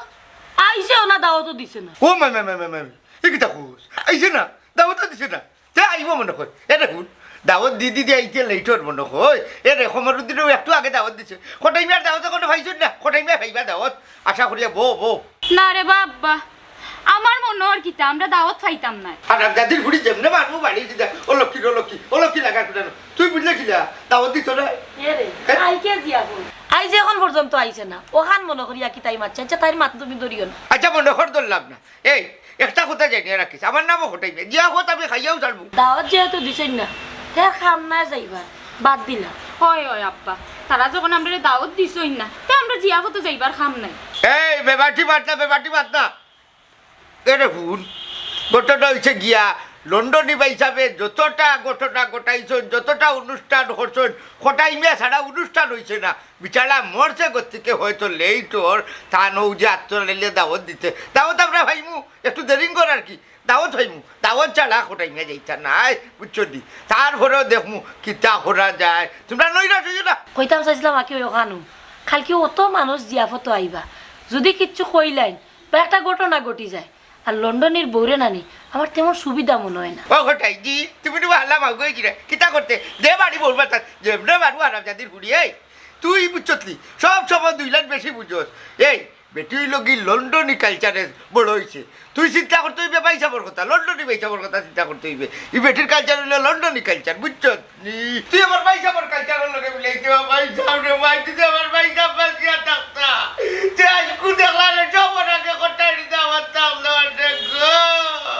আইছেও না, দাওয়াতও দিছে না। ও মাই, মাই, মাই, মাই, মাই, এ কিতা কস? আইছে না, দাওয়াতও দিছে না। তে আইবো মনে কয়। এ দেখুন, দাওয়াত দি দি দি আইতে লেট হওয়ার মনে কয়। এ রে, কমরুদ্দিনেও একটু আগে দাওয়াত দিছে। কটাই মিয়ার দাওয়াত এখনো পাইছইন না, কটাই মিয়া পাইবা দাওয়াত। আশা করিয়া বউ, বউ। না রে বাবা, আমার মনে অর কিতা, আমরা দাওয়াত পাইতাম না। আর দাদির ফুড়ি যেমনে মারমু বাড়ি দিদা, ও লক্ষ্মী, ও লক্ষ্মী, ও লক্ষ্মী লাগা কুটানো। তুই বুঝলে কিলা? দাওয়াত দিত না। এ রে, হ্যাঁ? আই কে জিয়া বল? আই যে এখন পর্যন্ত আইছে না, ওখান মনে করিয়া কিতা মাতছে। আচ্ছা, তাইর মাত তুমি ধরিও না। আচ্ছা, মনে কর ধরলাম না। এই, একটা কথা জানিয়া রাখিস, আমার নামও কটাই মিয়া। জিয়া কত আমি খাইয়াও ছাড়মু। দাওয়াত যেহেতু দিছইন না, তে কাম নাই যাইবার, বাদ দিলাম। হয়, হয় আব্বা, তারা যখন আমরারে দাওয়াত দিছইন না, তে আমরা জিয়াফতো যাইবার কাম নাই। এই, বেবাটি মাত না, বেবাটি মাত না। এরে হুন, ঘটনা হইছে গিয়া, লন্ডনি ভাই সাহেবে যতটা ঘটনা ঘটাইছইন, যতটা অনুষ্ঠান করছইন, কটাই মিয়া ছাড়া অনুষ্ঠান হইছে না। বিচারা মরছে গতিকে হয়তো লেট অর, তা নউ যে আত্মরালিলে দাওয়াত দিতে। দাওয়াত আমরা পাইমু, একটু দেরিং করার কি? দাওয়াত পাইমু, দাওয়াত ছাড়া কটাই মিয়া যাইতা নায়, বুঝছো নি? তারপরেও দেখমু কিতা করা যায়। তোমরা নৈরাশ হইও না। কইতাম চাইছিলাম আকি ওই ওখানো, কালকে অত মানুষ জিয়াফতো আইবা, যদি কিচ্ছু কইলাইন বা একটা ঘটনা ঘটি যায়, আর লন্ডনির বউরে নানি আমার তেমন সুবিধা মনে হয় না। ও কটাই জি, তুমি তো হাল্লা মাগো এই কিরে? কিতা করতে? দে বাড়ি বউর মাথাত, যেমনে মারু হারামজাদির ফুড়ি, এই। তুই বুঝছত নি? সব সময় দুই লাইন বেশি বুঝোস। এই, বেটি অইলো গি লন্ডনি কালচারে বড় অইছে। তুই চিন্তা করতে অইবে ভাই সাবর কথা, লন্ডনি ভাই সাবর কথা চিন্তা করতে অইবে। ই বেটির কালচার অইলো লন্ডনি কালচার, বুঝছত নি? তুই আমার ভাই সাবর কালচারর লগে মিলাইতে, ভাই সাব রে ভাই, তুই আমার ভাই সাব বাঁচিয়া থাকতা। যে আইজকু দেখলা রে, সব ওর আগে কটাই দিতে আমার তাম দেওয়ার গো।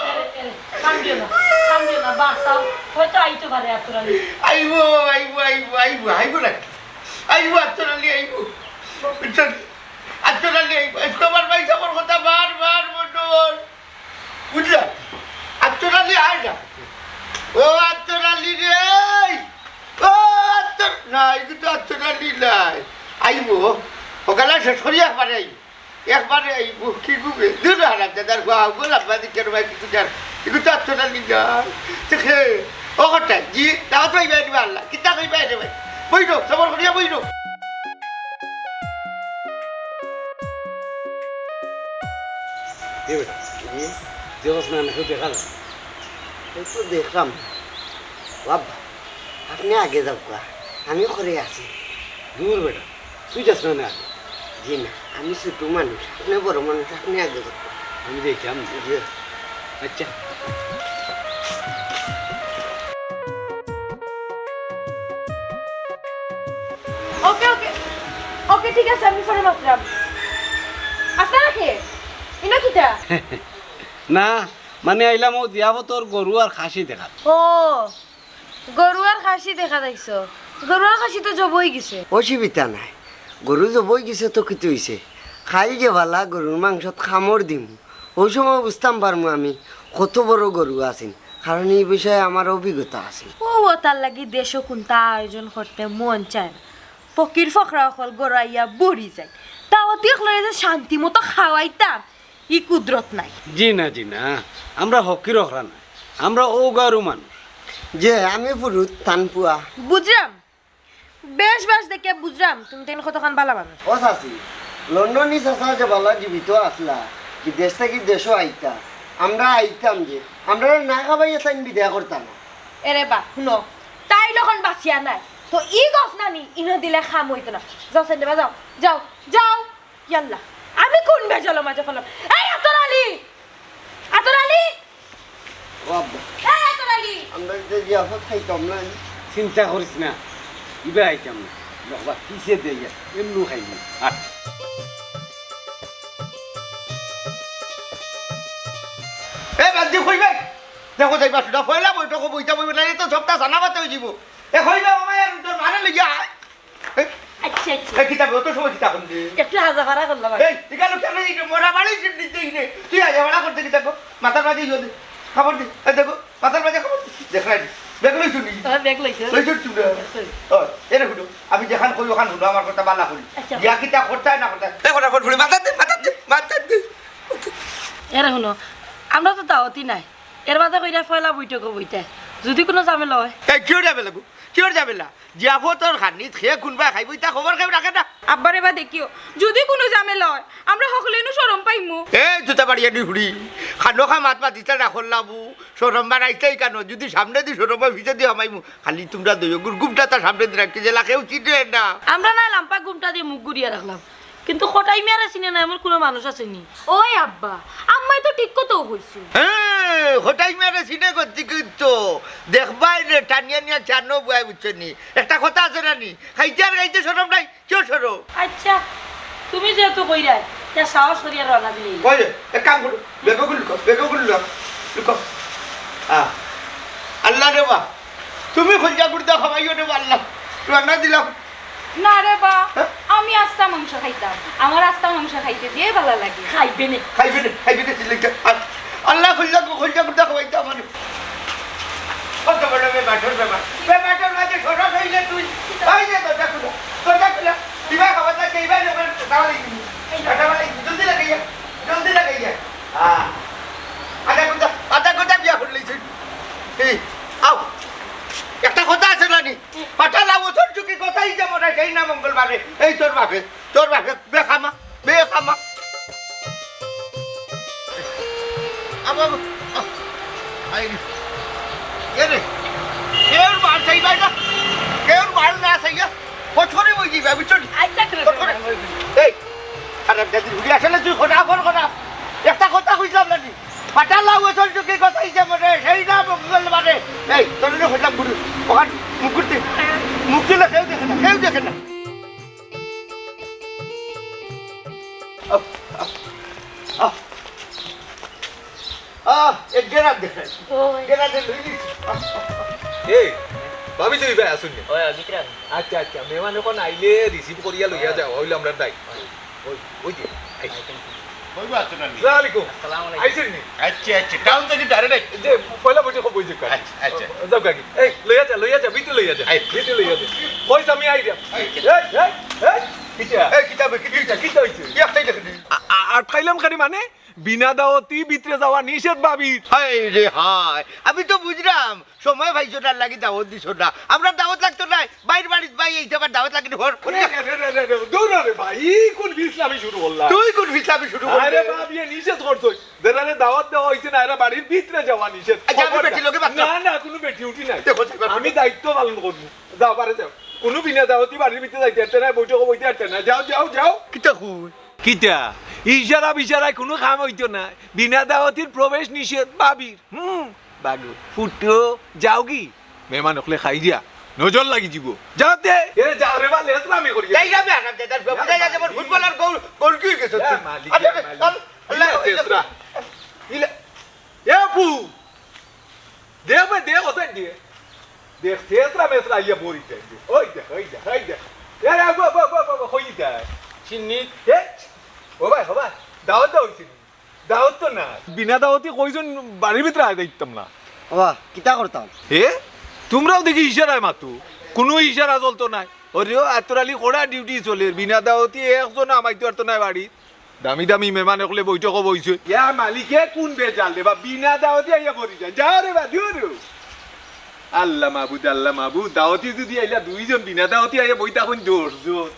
এরে, এরে, কান্দিও না, কান্দিও না, বাঁচাও। হয়তো আইতে পারে আতর আলী। আইবো, আইবো, আইবো, আইবো, আইবো নাকি? আইবো, আতর আলী আইবো। বুঝছো নি? আতর আলী আইবো। আইজকু আমার ভাই সাবর কথা বার বার মনে অর। বুঝলা? আতর আলী আয় না। ও আতর আলী রে! ও আতর, না, ইগু তো আতর আলী নায়। আইবো। ওখানে শেষ করি একবারে আইবো। একবারে আইবো। কি গুবে? দূর হারামজাদার গো, আও গো, লাম্বা দিকে রে ভাই, কিছু জান। ইগু তো আতর আলী নায়। দেখে, ও কটাই, জি, দাওয়াত পাইবা রে আল্লাহ। কিতা কইবা রে ভাই? বইরো, সবর করিয়া বইরো। এ বেটা, জি? দেখোস না, না কেউ দেখা যায়? এই তো দেখলাম। বাবা, আপনি আগে যাউক্কা, আমি ঘরে আছি। দূর বেটা, তুই যাস না, না আগে। জি না, আমি ছোট মানুষ, আপনি বড় মানুষ, আপনি আগে যাউক্কা। আমি যাইতাম। জি। আচ্ছা। ওকে, ওকে। ওকে, ঠিক আছে, আমি পরে মাতরাম। আপনারা কে? ইনো কিতা? না, মানে আইলাম অউ জিয়াফতর গরু আর খাসি দেখাত। ও, গরু আর খাসি দেখাত আইছো? গরু আর খাসি তো জবো অইগেছে। অসুবিধা নাই, গরু জবো অইগেছে তো কিতা অইছে? খাইল যে বালা গরুর মাংসত কামড় দিমু, অউ সময় বুঝতাম পারমু আমি কত বড় গরু আছিল, কারণ ই বিষয়ে আমার অভিজ্ঞতা আছে। ও, অতার লাগি দেশো কুন্তা আয়োজন করতে মন চায় না। ফকির ফকরা অকল ঘরো আইয়া বড়ি যায়, দাওয়াতি অকলরে যে শান্তি মতো খাওয়াইতাম, ই কুদরত নাই। জি না, জি না, আমরা ফকির ফকরা না, আমরা অউ গাঁওর মানুষ। যে আমি ফুরুত তান পুয়া। বুঝরাম, বেশ বাশ দেখিয়া বুঝরাম, তুমি তাইন কতখান বালা মানুষ। ও চাচি, লন্ডনি চাচা যে বালা জীবিত আছলা, বিদেশ থাকি দেশো আইতা, আমরা আইতাম যে, আমরারে না খাবাইয়া তাইন বিদায় করতা না। এরে বা, হুনো, তাইন অখন বাচিয়া নাই, তো ই গফ নানি ইনো দিলে কাম অইতো না। যাও, সাইডে বা যাও, যাও, যাও। ইয়াল্লা, আমি কুন বেজালর মাঝে ফালাম? এই আতর আলী! আতর আলী! ও আব্বা। এই আতর আলী! আমরা যে জিয়াফত খাইতাম না। চিন্তা করিস না, ইবা আইতাম না। বাবা, পিছে দে ইয়া, এমনু খাইবি। আট। এ বাদ দি কইবে। দেখো যাইবা শুধু পয়লা বৈঠক বইতা বইবে না, এই তো সপ্তাহ জানা বাতে অই যিবো। এ কইবে মামা আর তোর মারে লইয়া আয়। এই, আচ্ছা, এই কিতা বে, অত সময় কিতা করলি? একটু হাজা ফাড়া করলাম আর কি। এই, ইখানো কেনে এই মরা বাড়ি সিট নিতে ইনে? তুই হাজা ফাড়া করতে কিতা গো? মাথার মাঝে ইয়ে দে, কাপড় দে, এই দেখো, মাথার মাঝে কাপড় দে। দেখ না রে, ব্যাগ লইছো নি? হ্যাঁ, ব্যাগ লইছি। লইছো তুই না? লইছি। ও, এরে হুনো, আমি যেখান কই ওখান হুনো, আমার কথা বালা করি। আচ্ছা। ইয়া কিতা করতায় না করতায়? এ ফটাফট ফুড়ি, মাথার দে, মাথার দে, মাথার দে। এরে হুনো, আমরা তো দাওয়াতি নাই। এর বাদে কইরা পয়লা বৈঠকো বইতে। যদি কুনু ঝামেলা অয়। এই, কিওর ঝামেলা গো? কিওর ঝামেলা? জিয়াফতর খানিত খে কুনবায় খাইবো, ইতা খবর কেউ রাখে না। আব্বারে বা দেখিও, যদি কুনু ঝামেলা অয়, আমরা হকলে নু শরম পাইমু। এ, জুতা বাড়িয়া নি ফুড়ি, খানো খা মাত মাতিতা না করলাবু, শরম বাড়াইতায় কেনে? যদি সামনেদি শরম অয়, পিছেদি হামাইমু। খালি তুমরা দুইওগুর গুমটা তা সামনেদি রাখি যেলা কেউ চিনে না। আমরা না লাম্পা গুমটা দিয়া মুখ ঘুরিয়া রাখলাম। কিন্তু কটাই মিয়ারে চিনে না এমন কুনু মানুষ আছে নি? ওই আব্বা, আম্মায় তো ঠিক কথাউ কইছইন। হ্যাঁ, কটাই মিয়ারে চিনে করতে কিন্তু দেখবায় রে, টানিয়া নিয়া চানো বুয়াই বুঝছো নি? একটা কথা আছে না নি? খাইতে আর খাইতে শরম নাই, কিওর শরম? আচ্ছা, তুমি যেহেতু কইরায়, তে সাহস করিয়া রওনা দিলে। কই রে? এক কাম করো, ব্যাগো গুলি লুকাও, ব্যাগো গুলি লুকাও, লুকাও। আহ, আল্লাহ রে বা, তুমি কলিজা গুর্দা খাওয়াইও রে বা আল্লাহ, রওনা দিলাম। না রে বা, হ্যাঁ? আমি আস্তা মাংস খাইতাম। আমার আস্তা মাংস খাইতে যে ভালা লাগে। খাইবে নে। খাইবে নে, খাইবে নে, চিল্লাইতে। আর আল্লাহ কলিজা, কলিজা গুর্দা খাওয়াইতে আমারে। কত বড় বেবাটর বেবা। বেবাটর মাঝে সরস অইলে তুই। এই যে দরজা খুলো, দরজা খুলো। ইবার খাবার লাগবে, ইবার খাবার লাগবে। জলদি লাগাইয়া, জলদি লাগাইয়া। হ্যাঁ। আধা ঘন্টা, আধা ঘন্টা বিয়া করলেই তুই। এই, আও। একটা কথা আছে না নি? পাঠালা বছর চুকি কথাই যে মরে সেই না মঙ্গলবারে। এই তোর বাপে, তোর বাপে, বেখামা, বেখামা। আবার, আ, আই রে। এ রে, কেউর বাড়ি চাইবায় না, কেউর বাড়ি না চাইয়া, বছরে বই দিবা, বুঝছো নি? আচ্ছা, ঠিক আছে। বছরে। এই, আরে, বেদিন ঘুরে আসলে তুই খোটা, খোর খোটা। একটা কথা কইছিলাম না নি? ফাটার লাউ চল চুকি কথা ইচ্ছা মনে, সেই না মঙ্গলবারে। এই, তোর জন্য কইলাম গুরু, ওখান মুখ ঘুরতে। মুখ দিলে কেউ দেখে না, কেউ দেখে না। আহ, আহ, আহ। আহ, এক গেরাত দেখাই। ওই। গেরাতে লই নিছি। আহ, আহ, আহ। এই, ভাবি তো ইবায় আছইন নি? ওই, ভিতরে আছইন। আচ্ছা, আচ্ছা, মেহমান অখন আইলে receive করিয়া লইয়া যাও, অইলো আমরার দায়িত্ব। ওই, ওই যে, এই। কইবা আছো না নি? আসসালামু আলাইকুম। আসসালামু আলাইকুম। আইছইন নি? আচ্ছা, আচ্ছা, টাউন থাকি direct আইছি। এই যে, পয়লা বৈঠকো বই যে কাজ। আচ্ছা, আচ্ছা। যাও কাকি। এই, লইয়া যা, লইয়া যা, ভিতরে লইয়া যা। এই। ভিতরে লইয়া যা। কইছ আমি আইরাম। এই। এই, এই, এই, কিতা? এই, কিতা বে, কিতা? কিতা, কিতা অইছে? এই, একটাই দেখে দিন। আ-, আ-, আটকাইলাম খালি মানে, বিনা দাওয়াতি ভিতরে যাওয়া নিষেধ ভাবির। হায় রে হায়, আমি তো বুঝরাম, সময় পাইছো না লাগি দাওয়াত দিছো না। আমরার দাওয়াত লাগতো নায়, বাইর বাড়িত বাই এইটা আবার দাওয়াত লাগেনি, হর, হর। এ, রে, রে, রে, রে, দূর রে ভাই, ই কোন ফিছলামি শুরু করলা? তুই কোন ফিছলামি শুরু করলি? আরে বাপ, ইয়ে নিষেধ করছইন। যেরারে দাওয়াত দেওয়া অইছে না, এরা বাড়ির ভিতরে যাওয়া নিষেধ। আচ্ছা, আমি খবরদার। বেটি লগে মাতলাম। না, না, কুনু বেটি উটি নাই। দেখো, দেখো। আমি দায়িত্ব পালন করমু। যাও, বারে যাও। কুনু বিনা দাওয়াতি বাড়ির ভিতরে যাইতে পারতে না, বৈঠকো বইতে পারতে না। যাও, যাও, যাও। কিতা কই? কিতা? ইশারা বিশারায় কুনু কাম অইতো নায়। বিনা দাওয়াতির প্রবেশ নিষেধ, ভাবির। হুম, বাগো। ফুটো, যাওগি। মেহমান অকলে খাইরা। নজর লাগি যিবো। যাও তে। এরে যাও রে বা, লেসরামি করি। যাই যাবে, আরাম দে, তার বাবু, যাই যাবে, ফুটবলার গোল, গোল কি অই গেছে? ইয়া মালিক, আরে, ইয়া মালিক। আরে, আল্লাহ, ইলা শেষরা। ইলা। এ আপু। দে ভাই, দে, ওসাইন দে। দেখ, শেষরা মেসরা আইয়া বড়ি যায়। ওই দেখ, ওই দেখ, ওই দেখ। এ, এ, গো, গো, গো, গো, গো, কই যায়? চিন্নি। এ, ও ভাই, ও ভাই, দাওয়াত দেওয়া অইছে নি? দাওয়াত তো না। বিনা দাওয়াতি কয়জন বাড়ির ভিতরে আয় যাইতাম না। বাবা, কিতা করতাম? এ? তুমরাও দেখি ইশারায় মাতো। কুনু ইশারা চলতো নায়। ওরে ও, আতর আলী কড়া ডিউটি চলের। বিনা দাওয়াতি একজন হামাইতো পারতো নায় বাড়িত। দামি দামি মেহমান অকলে বৈঠকো বইছে। ইয়া মালিকে কুন বেজাল রে বা, বিনা দাওয়াতি আইয়া বড়ি যায়। যাও রে বা, দিও রে। আল্লাহ মাবুদ, আল্লাহ মাবুদ, দাওয়াতি যদি আইলা দুইজন, বিনা দাওয়াতি আইয়া বই তখন দশজন।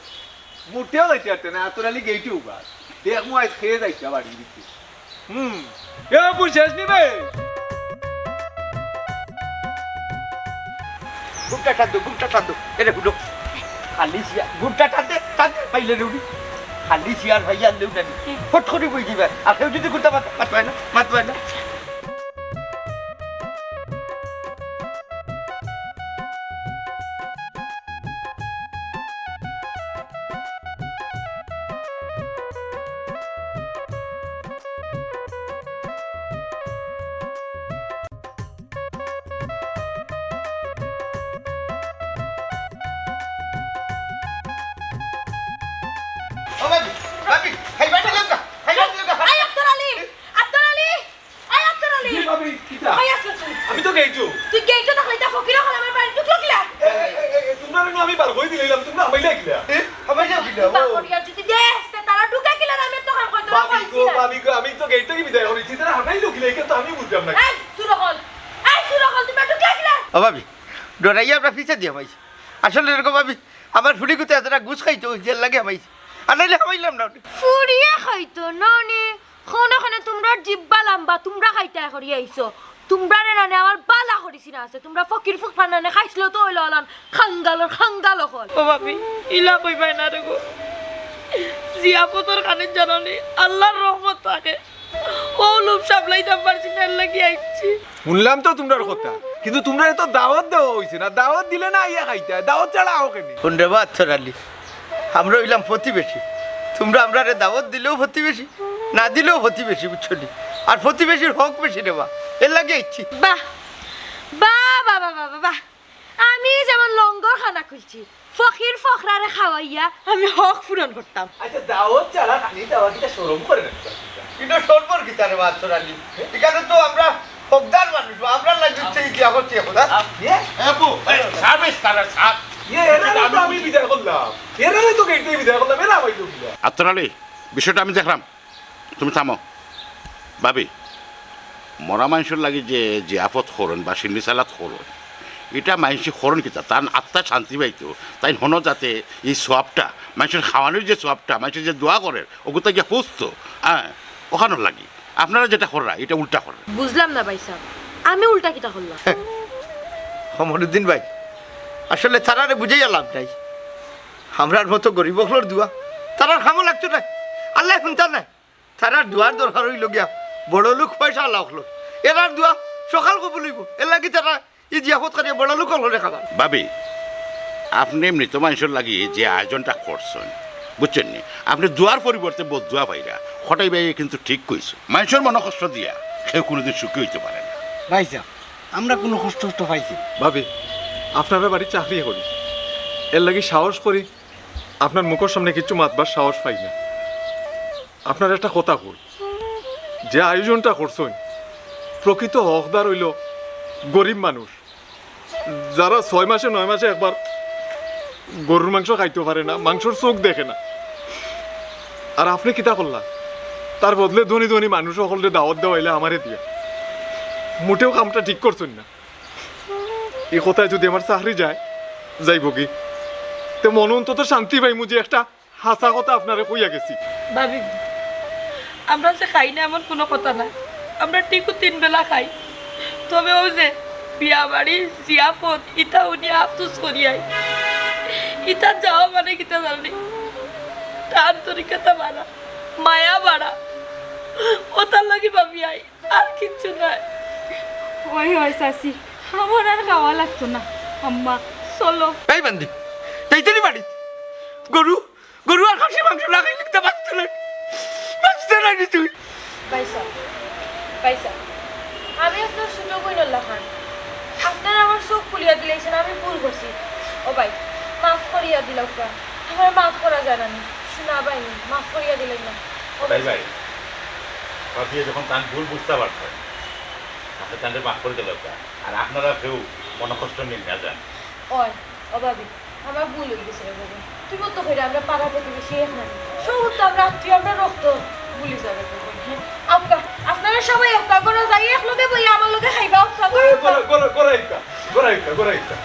মুটেও যাইতে পারতে না, আতর আলী গেইটে উবা। দেখমু আইজ খেয়ে যাইতা বাড়ির ভিতরে। হুম। এ আপু, শেষ নিবে? ঘুমটা টান দে, ঘুমটা টান দে। এরে হুনো। খালি শিয়ার, ঘুমটা টান দে, টান দে, পাইলে রে উনি। খালি শিয়ার ভাই আর লেউ টানি। ফট করে বই দিবা। আর কেউ যদি ঘুমটা মাত-, মাতবায় না, মাতবায় না। কইলাম, তোমরা হামাইলা কিলা? এ? হামাইলা কিলা? ও। বাকরিয়া যদি দেশ, তে তারা ঢুকে কিলা? আমি তো কাম করতে ভাবি কইছি গো, না। ভাবি গো, আমি তো গেট থাকি বিদায় করিছি, তারা হামাইলো কিলা? এটা তো আমি বুঝলাম না। এই, সুরকল, এই, সুরকল, তোমরা ঢুকে কিলা? ও ভাবি, ডরাইয়া আমরা পিছে দিয়া পাইছি। আসলে এরকম ভাবি, আমার ফুড়ি গুতে এতটা গুছ খাইতো, এর লাগি হামাইছি। আর নাইলে হামাইলাম না। ফুড়িয়ে খাইতো, ননি। কোনোখানে তোমরার জিব্বা লাম্বা, তোমরা খাইতা করি আইছো। তোমরারে নানে আমার বালা করিছি না আছে। তোমরা ফকির ফুকরা নানে খাইছলো তো অইলো অলান খাঙ্গালর খাঙ্গাল অকল। ও ভাবি, ইলা কইবায় না রে গো। জিয়াফতর খানিত জানো নি, আল্লার রহমত থাকে। ও লোভ সামলাইতাম পারছি না, এর লাগি আইছি। হুনলাম তো তোমরার কথা, কিন্তু তোমরারে তো দাওয়াত দেওয়া অইছে না। দাওয়াত দিলে না আইয়া খাইতায়, দাওয়াত ছাড়া আও কেনে? হুন রে বা আতর আলী, আমরা অইলাম প্রতিবেশী। তোমরা আমরারে দাওয়াত দিলেও প্রতিবেশী, না দিলেও প্রতিবেশী, বুঝছো নি? আর প্রতিবেশীর হক বেশি রে বা, এর লাগি আইছি। বাহ, বাহ, বাহ। আমি যেমন লঙ্গরখানা খুলছি, ফকির ফকরারে খাওয়াইয়া আমি হক পূরণ করতাম। আচ্ছা, দাওয়াত ছাড়া খানি দাওয়াত দিতে শরম করে না? এটা শরমর কিতা রে বা আতর আলী? এখানে তো আমরা হকদার মানুষ, আমরার লাগি হচ্ছে এই জিয়াফত। ইয়ে? এ বু, এই সার্ভিস তারা সাত। ইয়ে, এরারে তো আমি বিদায় করলাম। এরারে তো গেট থাকি বিদায় করলাম, এরা আইলো কিলা? আতর আলী, বিষয়টা আমি দেখলাম। তুমি থামো। ভাবি, মরা মানষর লাগি যে জিয়াফত করইন বা শিন্নি সালাত করইন, ইটা মানষে করইন কিতা? তান আত্মা শান্তি পাইতো। তাইন হনো যাতে ই সওয়াবটা, মানষর খাওয়ানির যে সওয়াবটা, মানষে যে দোয়া করের, অগুতা গিয়া পৌঁছতো, হ্যাঁ, অখানর লাগি। আপনারা যেটা কররা, ইটা উল্টা কররা। বুঝলাম না ভাইসাব, আমি উল্টা কিতা করলাম? কমরুদ্দিন ভাই, আসলে তারারে বুঝাইয়া লাভ নাই। আমরার মতো গরিব অকলর দোয়া তারার কামো লাগতো নায়, আল্লায় হুনতা নায়। তারার দোয়ার দরকার অইলো গিয়া বড়লোক পয়সাআলা অকলর। এরার দোয়া সকাল কবুল অইবো, এর লাগি তারা ই জিয়াফত করিয়া বড়লোক অকলরে খাবার। ভাবি, আপনে মৃত মানষর লাগি যে আয়োজনটা করছইন, বুঝছইন নি? আপনে দোয়ার পরিবর্তে বদদোয়া পাইরা। কটাই ভাইয়ে কিন্তু ঠিক কইছো। মানষর মনকষ্ট দিয়া কেউ কুনুদিন সুখী অইতো পারে না। ভাইসাব, আমরা কুনু কষ্ট-টষ্ট পাইছি না। ভাবি, আপনারার বাড়িত চাকরি করি, এর লাগি সাহস করি আপনার মুখর সামনে কিচ্ছু মাতবার সাহস পাই না। আপনারে একটা কথা কই, যে আয়োজনটা করছইন, প্রকৃত হকদার অইলো গরিব মানুষ, যারা ছয় মাসে নয় মাসে একবার গরুর মাংস খাইতো পারে না, মাংসর চউখ দেখে না। আর আপনে কিতা করলা? তার বদলে ধনী ধনী মানুষ অকলরে দাওয়াত দেওয়াইলা আমারে দিয়া। মোটেও কামটা ঠিক করছইন না। ই কথায় যুদি আমার চাকরি যায়, যাইবোগি, তে মনো অন্তত শান্তি পাইমু যে একটা হাছা কথা আপনারে কইয়া গেছি। ভাবি, আমরা যে খাই না এমন কুনু কথা নায়, আমরা ঠিকউ তিন বেলা খাই। তবে অউ যে বিয়া বাড়ি, জিয়াফত, ইতা হুনিয়া আফসোস করিয়ার। ইতা যাওয়া মানে কিতা জানইন নি? তার আন্তরিকতা বাড়া, মায়া বাড়া, অতার লাগি ভাবিয়ার, আর কিচ্ছু নায়। অয়, অয় চাচি, আমার আর খাওয়া লাগতো না। আম্মা, চলো। এই বান্দি, তাড়াতাড়ি বাড়িত। গরু, গরু আর খাসি মাংস না খাইলে তো বাঁচতে নাই, বাঁচতে নাই রে তুই। ভাইসাব, ভাইসাব, আমি আপনার ছোট বইনর লাখান। আপনারা আমার চউখ খুলিয়া দিলাইছইন, আমি ভুল করছি। ও ভাই, মাফ করিয়া দিলাউক্কা। আমারে মাফ করা যায় না নি? সোনা ভাই নি, মাফ করিয়া দিলাইন না। ও ভাই, ভাই, ভাবিয়ে যখন তান ভুল বুঝতা পারছইন, আপনে তানরে মাফ করি দিলাউক্কা। আর আপনারা কেউ মনকষ্ট নিন না যান। অয়, ও ভাবি, আমার ভুল অই গেছে রে ভাবি। তুমি তো কইরা আমরা পাড়া প্রতিবেশী এক নানি। সব তো আমরা আত্মীয়, আমরা রক্ত, ভুলি যাবে তো ভাই। হ্যাঁ? আউক্কা, আপনারা সবাই আউক্কা, ঘরো যাই এক লগে বই আমার লগে খাইবা, আউক্কা, ঘরো, আউক্কা। ঘরো, ঘরো, ঘরো আউক্কা, ঘরো আউক্কা, ঘরো আউক্কা।